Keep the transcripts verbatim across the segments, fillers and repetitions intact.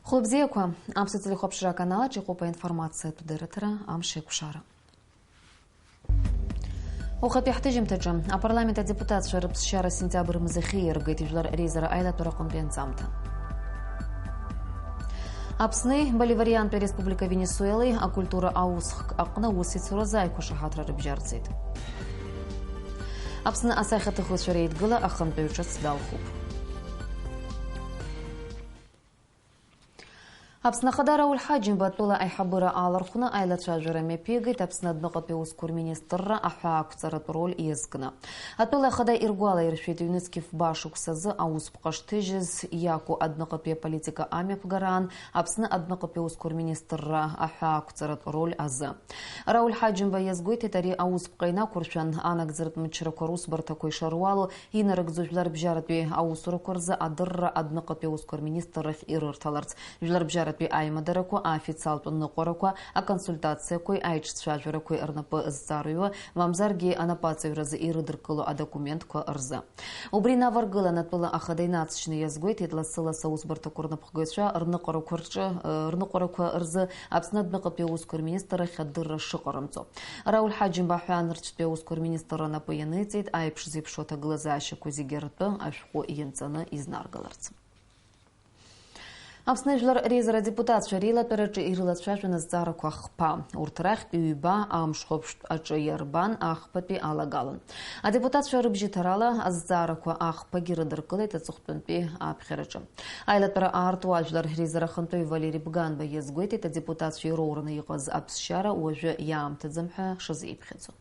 Хәылбзиақәа, аԥсуа телехәаԥшра аканалаҿ иҟоуп аинформациатә дырраҭара Амш еиқәшара. Ухатәи ҳҭыжьымҭаҿы, апарламент адепутатцәа рыԥсшьара сентиабр мзахьы иаргеит, жәлар реизара аилатәара аҟынтәи анҵамҭа. Аԥсни Боливариантәи Республика Венесуелеи акультура аусхк аҟны аусеицуразы аиқәшаҳаҭра рыбжьарҵеит. Аԥсны асахьаҭыхҩцәа реидгыла ахантәаҩ ҿыц далхуп. Аԥсны Ахада Рауль Ҳаџьымба атәыла аиҳабыра аалархәны аилацәажәара мҩаԥигеит Аԥсны адәныҟатәи аусқәа рминистрра аҳәаақәҵаратә роль иазкны. Атәыла Ахада иргәалаиршәеит, ҩнызқь фба шықәсазы аусԥҟа шҭыжьыз иаку адәныҟатәи аполитика амҩаԥгараан Аԥсны адәныҟатәи аусқәа рминистрра аҳәаақәҵаратә роль азы. Рауль Ҳаџьымба иазгәеиҭеит, ари аусԥҟа инақәыршәан, анагӡаратә мчрақәа русбарҭақәа ишаруалу инарыгӡо жәларбжьаратәи аусурақәа рзы адырра адәныҟатәи аусқәа рминистррахь ирырҭаларц, жәларбжьаратәи аимадарақәа, аофициалтә ныҟәарақәа, аконсультациақәеи аиҿцәажәарақәеи рнапы зҵарҩуа, мамзаргьы анапаҵаҩразы ирыдыркыло адокументқәа рзы. Убри инаваргылан, атәыла ахада инаҵшьны иазгәеиҭеит, лассы-лассы аусбарҭақәа рнапхгаҩцәа рныҟәарақәа рҿы, рныҟәарақәа рзы Аԥсны адәныҟатәи аусқәа рминистррахь адырра шыҟарымҵо. Рауль Ҳаџьымба аҳәаанырцәтәи аусқәа рминистрра напы ианиҵеит аиԥш зеиԥшу аҭагылазаашьақәа зегьы ртәы ашәҟәы ианҵаны изнаргаларц. Аԥсны жәлар реизара адепутатцәа реилатәараҿы ирылацәажәон азҵаарақәа хԥа. Урҭ рахьтә ҩба амшхәаԥштә аҿы иарбан, ахԥатәи алагалан. Адепутатцәа рыбжьыҭарала азҵаарақәа ахԥагьы рыдыркылеит аҵыхәтәантәи аԥхьараҿы. Аилатәара аартуа ажәлар реизара ахантәаҩ Валери Бганба иазгәеиҭеит, адепутатцәа ироураны иҟаз аԥсшьара уажәы иаамҭаӡам ҳәа шазеиԥхьаӡо.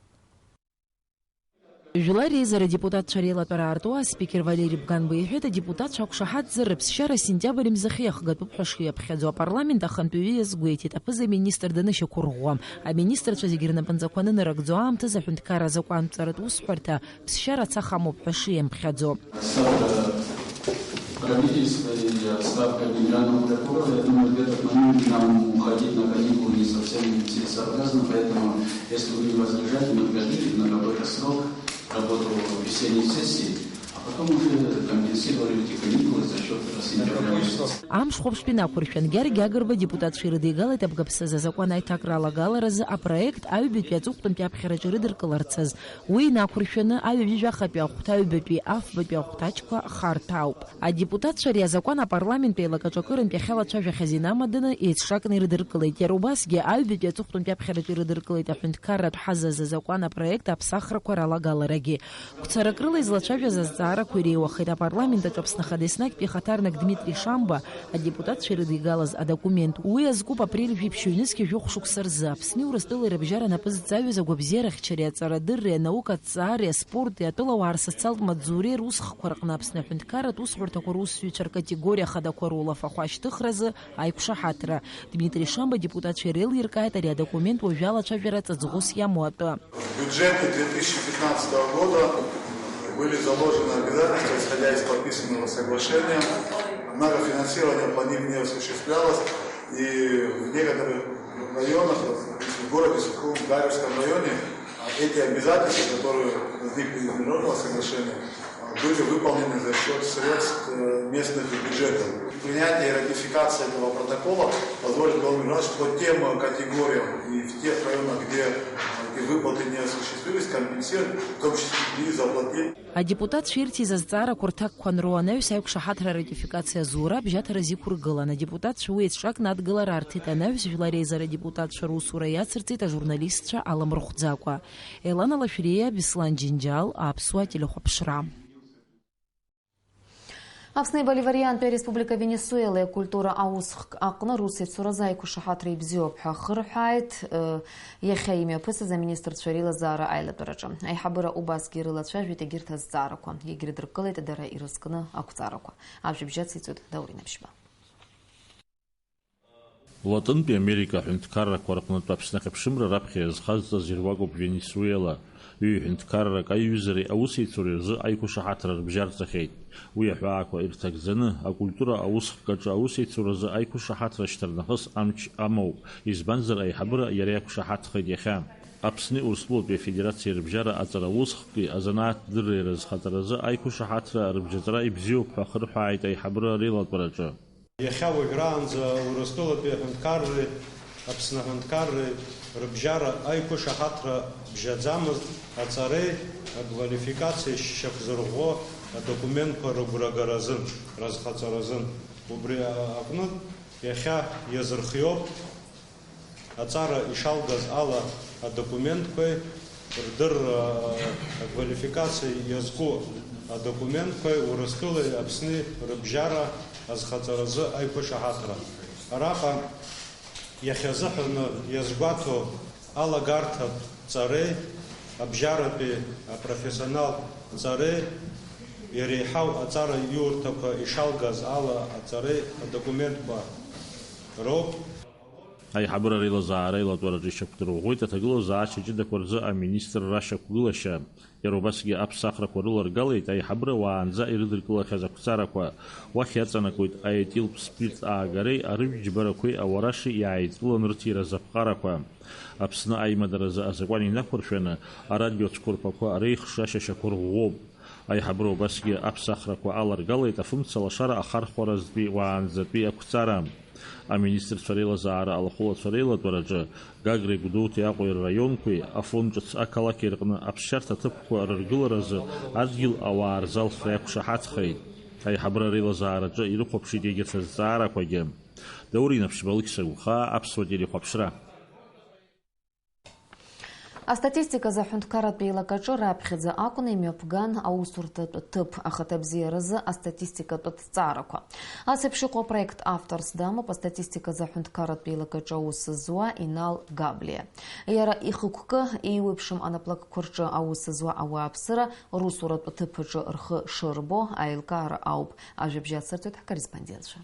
Жәлар реизара адепутатцәа реилатәара аартуа аспикер Валери Бганба иҳәеит, адепутатцәа ақәшаҳаҭзар, рыԥсшьара сентиабр мзахьы иахгатәуп ҳәа шиаԥхьаӡо. Апарламент ахантәаҩы иазгәеиҭеит, аԥыза-министр данышьақәырӷәӷәа, аминистрцәа зегьы рнапынҵақәа анынарыгӡо аамҭазы аҳәынҭқарра азакәантәаратә усҳәарҭа ԥсшьара ацахамоуп ҳәа шиаԥхьаӡо. Правительство и отставка генерального прокурора, я думаю, в этот момент нам уходить на каникулы не совсем целесообразно, поэтому, если вы не возражаете, мы предложили на какой-то срок работу весенней сессии, а потом уже компенсировали эти каникулы за счет сентября месяца. Амш хәаԥштәи инақәыршәан, Гьаргь Агрба адепутатцәа ирыдигалеит абгаԥсазы азакәан аиҭакра алагаларазы апроект аҩбатәи аҵыхәтәантәи аԥхьараҿы ирыдыркыларцаз. Уи инақәыршәаны аҩажәижәахатәи ахәҭа аҩбатәи афбатәи ахәҭаҷқәа харҭәаауп. Адепутатцәа ари азакәан апарламент еилакаҿ акырынтә иахьалацәажәахьаз инамаданы еицҿакны ирыдыркылеит. Иара убасгьы аҩбатәи аҵыхәтәантәи аԥхьараҿы ирыдыркылеит аҳәынҭқарратә ҳазаз азакәан апроект аԥсахрақәа ралагаларагьы. Гәцарак рыла излацәажәаз азҵаарақәа иреиуахеит апарламент аҿы Аԥсны Ахада еснагьтәи ихаҭарнак Дмитри Шамба адепутатцәа ирыдигалаз адокумент. Уи азкуп апрель жәиԥшь ҩнызқьи жәохә шықәса рзы Аԥсни Урыстәылеи рыбжьара напы зҵаҩыз агәабзиарахьчареи аҵарадырреи, анаука, аҭҵаареи, аспорти, атәылауаа рсоциалтә маҵзуреи русхқәа рҟны Аԥсны аҳәынҭқарратә усҳәарҭақәа русзуҩцәа ркатегориа ахадақәа рулафахәы ашьҭыхразы аиқәшаҳаҭра. Дмитри Шамба адепутатцәа иреилиркааит ари адокумент уажәы алацәажәара ҵаҵӷәыс иамоу атәы. В бюджете две тысячи пятнадцатого года были заложены обязательства, исходя из подписанного соглашения. Однако финансирование по ним не осуществлялось, и в некоторых районах, в городе Сухум, в Гаревском районе, а, эти обязательства, которые возникли из международного соглашения, были выполнены за счет средств, э, местных бюджетов. Принятие и ратификация этого протокола позволит Владимиру Владимировичу по тем, э, категориям и в тех районах, где, э, эти выплаты не осуществились, компенсировать, в том числе и заплатить. Адепутатцәа ирҭиз азҵаарақәа рҭакқәа анроу анаҩс аиқәшаҳаҭра аратификациа азура абжьаҭараз иқәыргылан. Адепутатцәа уи еиҿакны адгылара арҭеит анаҩс, Жәлар Реизара адепутатцәа русура иацырҵеит ажурналистцәа аламырхәӡакәа. Елана Лашәриа, Беслан Џьынџьал, Аԥсуа телехәаԥшра. Аԥсни Боливариантәи Ареспублика Венесуелеи акультура аусхк аҟны русеицуразы аиқәшаҳаҭра ибзиоуп ҳәа ахырҳәааит, э, иахьа имҩаԥысыз аминистрцәа реилазаара аилатәараҿы. Аиҳабыра убасгьы ирылацәажәеит егьырҭ азҵаарақәа, иагьрыдыркылеит дара ирызкны ақәҵарақәа. Ажәабжь ациҵоит Даур Инаԥшьба. Латынтәи Америка аҳәынҭқаррақәа рҟнытә Аԥсны ахьыԥшымра раԥхьа иазхазҵаз ируакуп Венесуела. Ҩ-ҳәынҭқаррак аиҩызареи аусеицуреи рзы аиқәшаҳаҭра рыбжьарҵахьеит. Уи аҳәаақәа ирҭагӡаны, акультура аусхк аҿы аусеицуразы аиқәшаҳаҭра шьҭарнахыс амч амоуп, избанзар, аиҳабыра иара иақәшаҳаҭхеит иахьа. Аԥсни Урыстәылатәи Афедерациеи рыбжьара аҵара усхки азанааҭ дырреи рызхаҵаразы аиқәшаҳаҭра рыбжьаҵара ибзиоуп ҳәа ахырҳәааит аиҳабыра реилатәараҿы. Иахьа уажәраанӡа Урыстәылатәи аҳәынҭқарреи Аԥсны аҳәынҭқарреи рыбжьара аиқәышаҳаҭра бжьаӡамызт аҵареи аквалификациеи шьақәзырӷәӷәо адокументқәа рыгәрагара азын, разхаҵара азын. Убри аҟнытә, иахьа иазырхиоуп аҵара ишалгаз ала адокументқәеи рдырра, аквалификациа иазку адокументқәеи Урыстәылеи Аԥсни рыбжьара азхаҵаразы аиқәышаҳаҭра. Араҟа иахьазыҳәаны иазгәаҭоу алагарҭатә ҵареи абжьаратәи апрофессионалтә ҵареи иреиҳау аҵара иурҭақәа ишалгаз ала аҵареи адокументқәа роуп. Аиҳабыра реилазаара еилатәараҿы ишьақәдырӷәӷәеит аҭагылазаашьа ҷыдақәа рзы аминистрра ашьақәгылашьа. Иара убасгьы аԥсахрақәа рыларгалеит аиҳабыра уаанӡа ирыдыркылахьаз ақәҵарақәа. Уахь иаҵанакуеит аетилтә спирт аагареи арыжәтә џьбарақәеи ауараши иааидкыланы рыҭира азаԥҟарақәа. Аԥсны аимадаразы азакәан инақәыршәаны арадиоцәқәырԥақәа реихшашьа шьақәырӷәӷәоуп. Аиҳабыра убасгьы аԥсахрақәа аларгалеит афымца лашара ахархәаразтәи уаанӡатәи ақәҵара. Аминистрцәа реилазаара алахәылацәа реилатәараҿы Гагреи Гәдоуҭеи Аҟәеи рраионқәеи Афон ҿыц ақалақьи рҟны аԥсшьарҭа ҭыԥқәа рыргыларазы адгьыл ауаа рзалхра иақәшаҳаҭхеит. Аиҳабыра реилазаараҿы ирыхәаԥшит егьырҭ азҵаарақәагьы. Даур Инаԥшьба, Алықьса Гәхаа, Аԥсуа телехәаԥшра. Астатистиказы аҳәынҭқарратә еилакаҿы раԥхьаӡа акәны имҩаԥган аусурҭатә ҭыԥ ахаҭабзиаразы астатистикатә ҭҵаарақәа. Ас еиԥш иҟоу апроект авторс дамоуп астатистиказы аҳәынҭқарратә еилакаҿы аус зуа Инал Габлиа. Иара ихықәкы еиуеиԥшым анаплакқәа рҿы аус зуа ауааԥсыра русуратә ҭыԥ аҿы рхы шырбо аилкаара ауп. Ажәабжь ацырҵоит ҳкорреспондентцәа.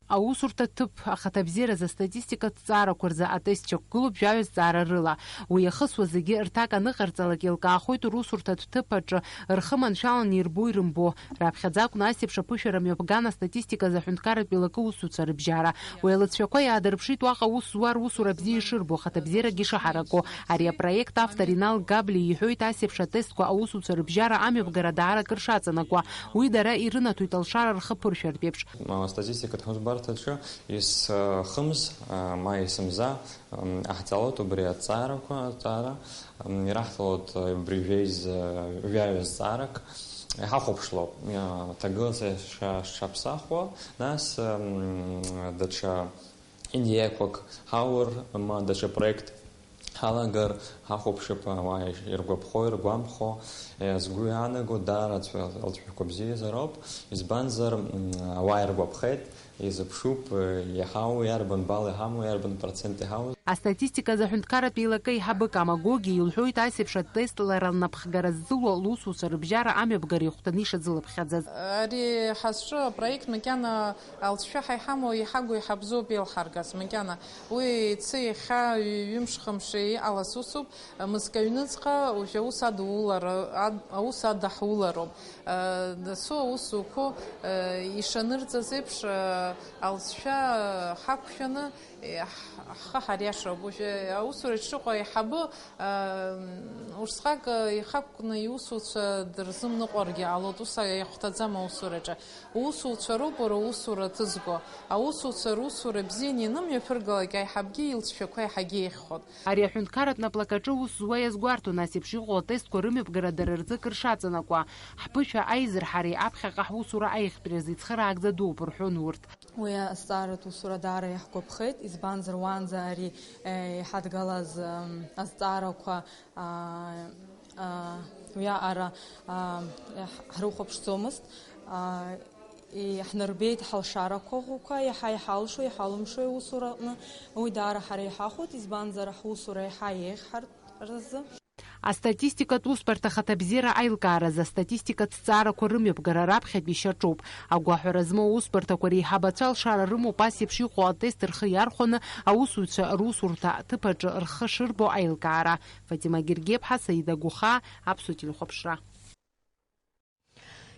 Аусурҭа ҭыԥ ахаҭабзиаразы астатистикатә ҭҵаарақәа рзы атест шьақәгылоуп жәаҩа зҵаара рыла. Уи иахысуа зегьы рҭак аныҟарҵалак, еилкаахоит русурҭатә ҭыԥ аҿы рхы маншәаланы ирбо-ирымбо. Раԥхьаӡа акәны ас еиԥш аԥышәара мҩаԥган астатистиказы аҳәынҭқарратә еилакы усуцәа рыбжьара. Уи алыҵшәақәа иаадырԥшит уаҟа аус зуа русура бзиа ишырбо, ахаҭабзиарагьы ишаҳараку. Ари апроект автор Инал Габли иҳәоит ас еиԥш атестқәа аусуцәа рыбжьара амҩаԥгара даара акыр шаҵанакуа. Уи дара ирынаҭоит алшара рхы ԥыршәартә еиԥш. Ма статистикатә ҳусбарҭаҿы исхымз, ма исымза, м, аҳҵалоит убри аҭҵаарақәа, аҭҵаара, м, ираҳҭалоит, м, убри жәеиза, м, жәаҩа зҵаарак иҳахәаԥшлоуп, м, аҭагылазаашьа шаԥсахуа, нас, м, даҽа идеиақәак ҳаур, ма даҽа проект ҳалагар, ҳахәаԥшып, ауаа иргәаԥхо, иргәамԥхо, е, сгәы иаанаго, даара ацәа-, алҵшәақәа бзиазароуп, избанзар, м, ауаа иргәаԥхеит, изыԥшуп, е, иаҳау, иарбан бал иҳамоу, иарбан процент иҳауз. Астатистиказы аҳәынҭқарратә еилакы аиҳабы Кама Гоги илҳәоит, ас еиԥш атест лара лнапхгара ззылуа лусуцәа рыбжьара амҩаԥгара ихәҭаны ишазылыԥхьаӡаз. Ари ҳазҿу апроект макьана алҵшәа ҳаиҳамоу, иҳагу, иҳабзоуп еилҳаргаз, макьана. Уи иацы иахьа ҩ-, ҩымш-хымш иҟалаз усуп, мызкы аҩныҵҟа уажәы аус адулара, ад-, аус адаҳулароуп. Э, дасу аус уқәу, э, ишанырҵаз еиԥш, э, алҵшәа ҳақәшәаны, э, ҳ-, ҳхы ҳариашароуп. Уажәы аусура шыҟоу аиҳабы, э, усҟак, э, ихақәкны иусуцәа дырзымныҟәаргьы ҟалоит, ус иахәҭаӡам аусураҿы. Усуцәа роуп уара усура ҭызго. Аусуцәа русура бзианы ианымҩаԥыргалак, аиҳабгьы илҵшәақәа еиҳагьы еиӷьхоит. Ари аҳәынҭқарратә наплакаҿы аус зуа иазгәарҭон, ас еиԥш иҟоу атестқәа рымҩаԥгара дара рзы кыр шаҵанакуа. Ҳԥышәа аизырҳареи аԥхьаҟа ҳусура аиӷьтәреи азеицхыраагӡа дууп рҳәон урҭ. Уи азҵааратә усура даара иаҳгәаԥхеит, избанзар, уаанӡа ари, е, иҳадгалаз, м, азҵаарақәа, а, а, уиаҟара, а, ҳ-, ҳрыхәаԥшӡомызт. А, иаҳнарбеит ҳалшарақәа ӷәӷәақәа, иаҳа иҳалшо, иҳалымшо аусураҟны. Уи даара ҳара иҳахәоит, избанзар, ҳусура иаҳа еиӷьхар рзы. Астатистикатә усбарҭа ахаҭабзиара аилкааразы астатистикатә ҭҵаарақәа рымҩаԥгара раԥхьатәи шьаҿоуп. Агәаҳәара змоу аусбарҭақәа реиҳабацәа алшара рымоуп ас еиԥш иҟоу атест рхы иархәаны аусуцәа русурҭа аҭыԥ аҿы рхы шырбо аилкаара. Фатима Гергеԥҳа, Саида Гәыхаа, Аԥсуа телехәаԥшра.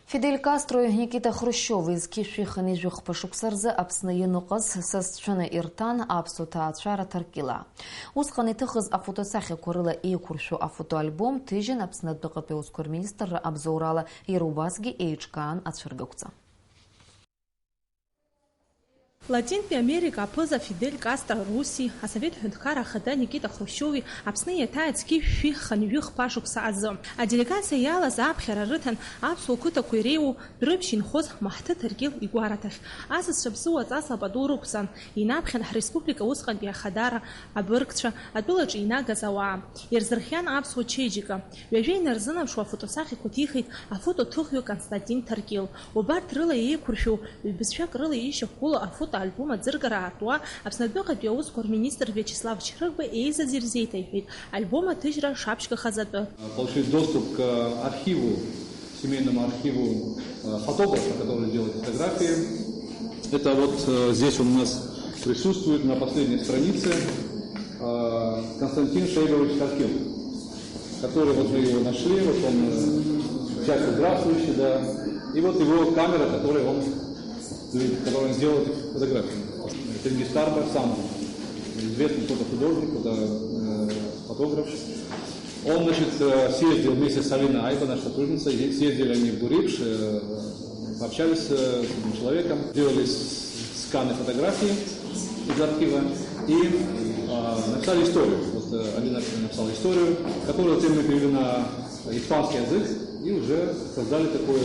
Фидель Кастрои Никита Хрушьови зқьи жәшәи хынҩажәи хԥа шықәса рзы Аԥсны ианыҟаз са сцәаны ирҭан аԥсуа ҭаацәара ҭаркьылаа. Усҟан иҭыхыз афотосахьақәа рыла еиқәыршәу афотоальбом ҭыжьын Аԥсны адәныҟатәи аусқәа рминистрра абзоурала иара убасгьы еиҿкаан ацәыргақәҵа. Латинтәи Америка аԥыза Фидель Кастро Руси, Асовет Ҳәынҭқарра Ахада Никита Хрушьови Аԥсны иаҭааит зқьи жәшәи хынҩажәи хԥа шықәса азы. Аделегациа иалаз аԥхьара рыҭан аԥсуа қыҭақәа иреиуоу Дәрыԥшь инхоз Маҳҭы Ҭаркьыл игәараҭахь. Асасцәа ԥсыуа ҵасла пату рықәҵан, инаԥхьан ҳреспублика усҟантәи ахадара, абыргцәа, атәылаҿы инагаз ауаа. Ирзырхиан аԥсуа чеиџьыка. Ҩажәа инарзынаԥшуа афотосахьақәа ҭихит афотоҭыхҩы Константин Ҭаркьыл. Убарҭ рыла еиқәыршәу, ҩбызшәак рыла ишьақәгылоу афотоальбом аӡыргара аартуа Аԥсны адәыҟатәи аусқәа рминистр Виачеслав Чрыгба еизаз ирзеиҭеиҳәеит альбом аҭыжьра шаԥшьгахаз атәы. Получить доступ к архиву, семейному архиву, э, фотографа, который делает фотографии. Это вот, э, здесь он у нас присутствует на последней странице, э, Константин Шейгович Таркин, который вот мы его нашли, вот он, э, часто здравствующий, да, и вот его камера, которой он, который он сделал эти фотографии. Тенгиз Тарба сам, известный фотохудожник, фото-, э, фотограф. Он, значит, э, съездил вместе с Алиной Айба, нашей сотрудницей, е-, съездили они в Дурипш, э, пообщались, э, с этим человеком, сделали с-, сканы фотографий из архива и, э, написали историю. Вот, э, Алина написала историю, которую затем мы перевели на испанский язык и уже создали такое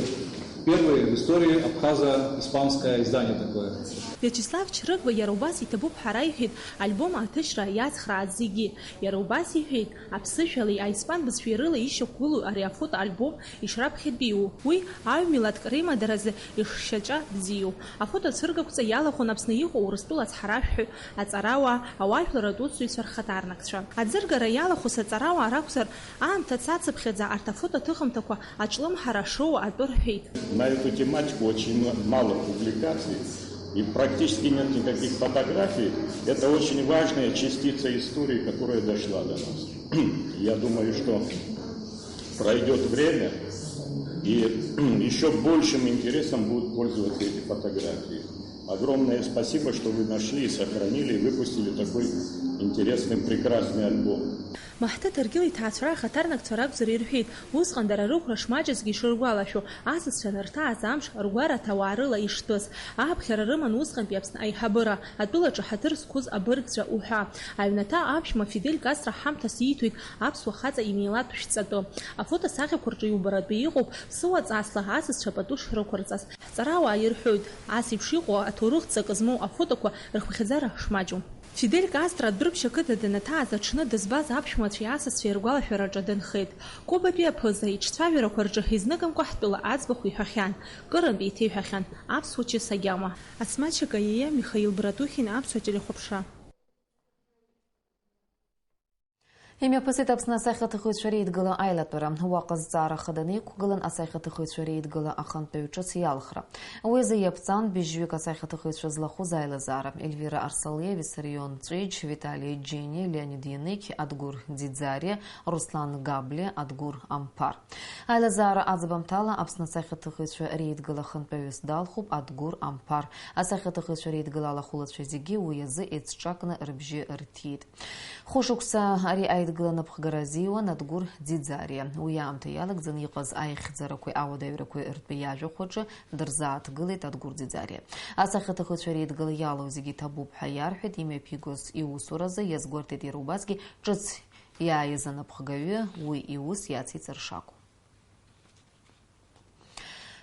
первое в истории абхазо-испанское издание такое. Виачеслав Чрыгба иара убас иҭабуп ҳәа раиҳәеит альбом аҭыжьра иацхрааӡ зегьы. Иара убас иҳәеит, аԥсышәалеи аиспан бызшәеи рыла ишьақәгылоу ари афотоальбом ишраԥхьатәиу, уи аҩ-милаҭк реимадаразы ишшьаҿа бзиоу. Афотоцәыргақәҵа иалахәын Аԥсны иҟоу Урыстәыла ацҳаражәҳәаҩ, аҵарауаа, ауаажәларратә усзуҩцәа рхаҭарнакцәа. Аӡыргара иалахәыз аҵарауаа ракәзар, аамҭа цацыԥхьаӡа арҭ афотоҭыхымҭақәа аҿлымҳара шоуа атәы рҳәеит. На эту тематику очень м-, мало публикаций, и практически нет никаких фотографий. Это очень важная частица истории, которая дошла до нас. Я думаю, что пройдёт время, и ещё большим интересом будут пользоваться эти фотографии. Огромное спасибо, что вы нашли и сохранили, и выпустили такой интересный, прекрасный альбом. Маҳҭы Ҭаркьыл иҭаацәара ахаҭарнакцәа ракәзар ирҳәеит, усҟан дара рыхәра шмаҷызгьы ишыргәалашәо, асасцәа анырҭааз амш ргәараҭа ауаа рыла иштәыз, ааԥхьара рыман усҟантәи Аԥсны аиҳабыра, атәылаҿы ҳаҭыр зқәыз абыргцәа уҳәа. Аҩнаҭа аԥшәма Фидель Кастро ҳамҭас ииҭоит аԥсуа хаҵа имилаҭтә шәҵатәы. Афотосахьақәа рҿы иубаратәы иҟоуп ԥсыуа ҵасла асасцәа пату шрықәырҵаз. Ҳҵарауаа ирҳәоит, ас еиԥш иҟоу аҭоурых ҵакы змоу афотоқәа рхыԥхьаӡара шмаҷу. Фидель Кастро Дәрыԥшь ақыҭа данаҭааз аҽны дызбаз аԥшәмацәеи асасцәеи ргәалашәараҿы дынхеит. Кубатәи аԥыза иҿцәажәарақәа рҿы изныкымкәа ҳтәыла аӡбахә иҳәахьан, кырынтә еиҭеиҳәахьан, аԥсуа чыс агьама. Асмаҭ Чакаииа, Михаил Братухин, аԥсуа телехәаԥшра. Имҩаԥысит Аԥсны асахьаҭыхыҩцәа реидгыла аилатәара. Уаҟа зҵаара хаданы иқәгылан асахьаҭыхыҩцәа реидгыла ахантәаҩ ҿыц иалхра. Уи азы иаԥҵан быжьҩык асахьаҭыхыҩцәа злахәыз аилазаара: Ельвира Арсалиа, Виссарион Ҵәеџь, Витали Џьениа, Леонид Ианыгь, Адгәыр Ӡиӡариа, Руслан Габлиа, Адгәыр Амԥар. Аилазаара аӡбамҭала Аԥсны асахьаҭыхыҩцәа реидгыла ахантәаҩыс далхуп Адгәыр Амԥар. Асахьаҭыхыҩцәа реидгыла алахәылацәа зегьы уи азы еицҿакны рыбжьы рҭиит. Хәышықәса ари аидгыла анапхгара азиуан Адгәыр Ӡиӡариа. Уи аамҭа иалагӡаны иҟаз аихьӡарақәеи ауадаҩрақәеи ртәы иажәахә аҿы дырзааҭгылеит Адгәыр Ӡиӡариа. Асахьаҭыхыҩцәа реидгыла иалоу зегьы иҭабуп ҳәа иарҳәеит, имҩаԥигоз иусуразы иазгәарҭеит иара убасгьы ҿыц иааиз анапхгаҩы уи иус иациҵар шакәу.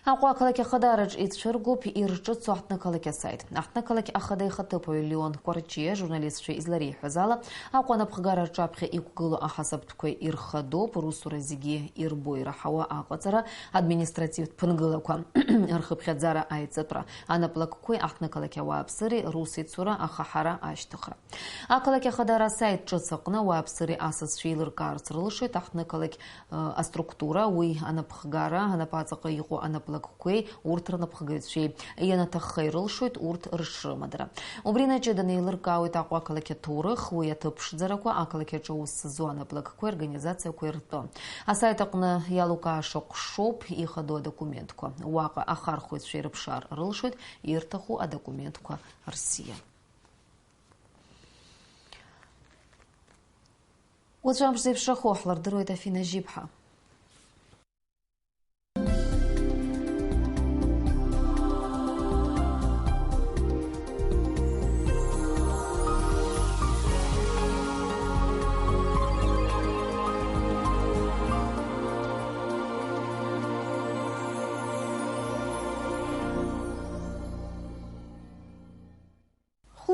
Аҟәа ақалақь Ахадаараҿ ицәыргоуп ирҿыцу аҳҭнықалақь асаит. Аҳҭнықалақь Ахада ихаҭыԥуаҩ Леон Кәарҷиа ажурналистцәа излареиҳәаз ала, Аҟәа анапхгара рҿаԥхьа иқәгылоу ахасабтәқәа ирхадоуп, русура зегьы ирбо ираҳауа аҟаҵара, административтә ԥынгылақәа, рхыԥхьаӡара аиҵатәра, анаплакқәеи аҳҭнықалақь ауааԥсыреи русеицура, ахаҳара, ашьҭыхра. Ақалақь Ахадара асайт ҿыц аҟны ауааԥсыреи асасцәеи еилыркаарц рылшоит аҳҭнықалақь, ы, аструктура, уи анапхгара, анапаҵаҟа иҟоу анаплакқәеи урҭ рнапхгаҩцәеи, ианаҭахха ирылшоит урҭ рыҽрымадара. Убри наҷыданы еилыркаауеит Аҟәа ақалақь аҭоурых, уи аҭыԥ ԥшӡарақәа, ақалақь аҿы аус зуа анаплакқәеи организациақәеи ртәы. Асайт аҟны иалукааша ҟәшоуп ихадоу адокументқәа. Уаҟа ахархәаҩцәа ирыԥшаар рылшоит ирҭаху адокументқәа рсиа. Уаҵәы амш зеиԥшрахо ҳлырдыруеит Афина Жьиԥҳа.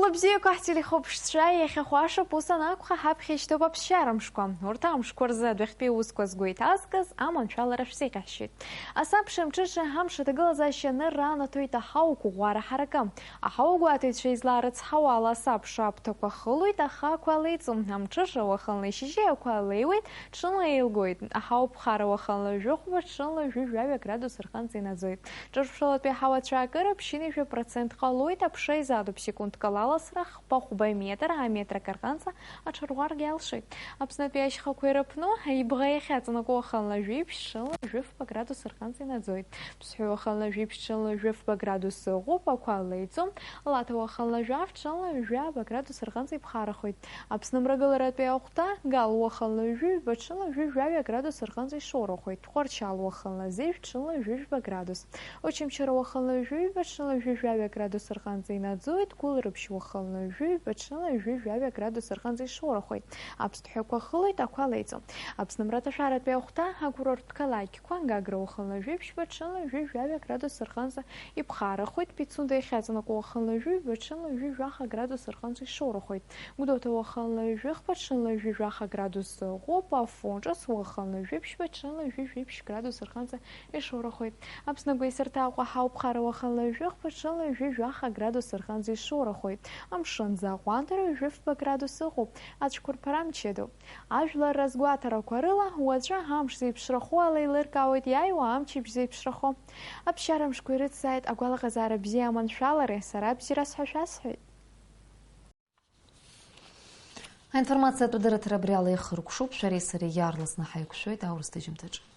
Бзиақәа ҳтелехәаԥшцәа, иахьахәашоуп, ус анакәха, ҳаԥхьа ишьҭоуп аԥсшьара мшқәа. Урҭ амшқәа рзы адәахьтәи аусқәа згәы иҭазкыз аманшәалара шәзеиӷьасшьеит. Асабша мҽыша амш аҭагылазаашьа анырра анаҭоит аҳауа қәыӷәӷәара ҳаракы. Аҳауа гәаҭаҩцәа излаарыцҳауа ала асабша аԥҭақәа хылоит, аха ақәа леиҵом. Амҽыша уахынла ишьыжьи ақәа леиуеит, ҽынла еилгоит. Аҳауа ԥхара уахынла жәохәба, ҽынла жәаҩа градус рҟынӡа инаӡоит. Ҿырԥшылатәи аҳауа ацәаакыра ԥшьынҩажәа процент ҟалоит, аԥша изаатуп секундк ала аласра хԥа-хәба метр, аметр акы рҟынӡа аҽарӷәӷәаргьы алшоит. Аԥснытәи ашьхақәа ирыԥну, ибӷа иахьаҵанакуа уахынла жәиԥшь, ҽынла жәафба градус рҟынӡа инаӡоит. Ԥсҳәы уахынла жәиԥшь, ҽынла жәафба градус ыҟоуп, ақәа леиҵом. Лаҭа уахынла жәаф, ҽынла жәаба градус рҟынӡа иԥхарахоит. Аԥсны мрагыларатәи ахәҭа, Гал уахынла ҩажәи ҩба, ҽынла ҩажәи жәаҩа градус рҟынӡа ишоурахоит. Тҟәарчал уахынла зежә, ҽынла ҩажәи жәба градус. Очамчыра уахынла ҩажәи ҩба, ҽынла ҩажәи жәаҩа градус рҟынӡа инаӡоит. Гәылрыԥшь уахынла ҩажәи ҩба, ҽынла ҩажәи жәаҩа градус рҟынӡа ишоурахоит. Аԥсҭҳәақәа хылоит, ақәа леиҵом. Аԥсны мраҭашәаратәи ахәҭа, акурорттә қалақьқәа, Гагра уахынла жәиԥшь, ҽынла ҩажәи жәаҩа градус рҟынӡа иԥхарахоит. Пицунда иахьаҵанакуа уахынла ҩажәи ҩба, ҽынла ҩажәи жәаха градус рҟынӡа ишоурахоит. Гәдоуҭа уахынла ҩажәи хԥа, ҽынла ҩажәи жәаха градус ыҟоуп. Афон ҿыц уахынла ҩажәи ԥшьба, ҽынла ҩажәи жәиԥшь градус рҟынӡа ишоурахоит. Аԥсны агәеисырҭа Аҟәа аҳауа ԥхара уахынла ҩажәи хԥа, ҽынла ҩажәи жәаха градус рҟынӡа ишоурахоит. Амшын аӡы аҟәандара ҩажәи фба градус ыҟоуп. Ацәқәырԥара мчыдоуп. Ажәлар разгәаҭарақәа рыла, уаҵәы амш зеиԥшрахо ала еилыркаауеит иааиуа амчыбжь зеиԥшрахо. Аԥсшьара мшқәа ирыцзааит агәалаҟазаара бзиа аманшәалареи сара абзиараз ҳәа шәасҳәеит. Аинформациатә дырраҭара абри ала ихыркәшоуп, шәареи сареи иаарласны ҳаиқәшәоит аурыс ҭыжьымҭаҿы.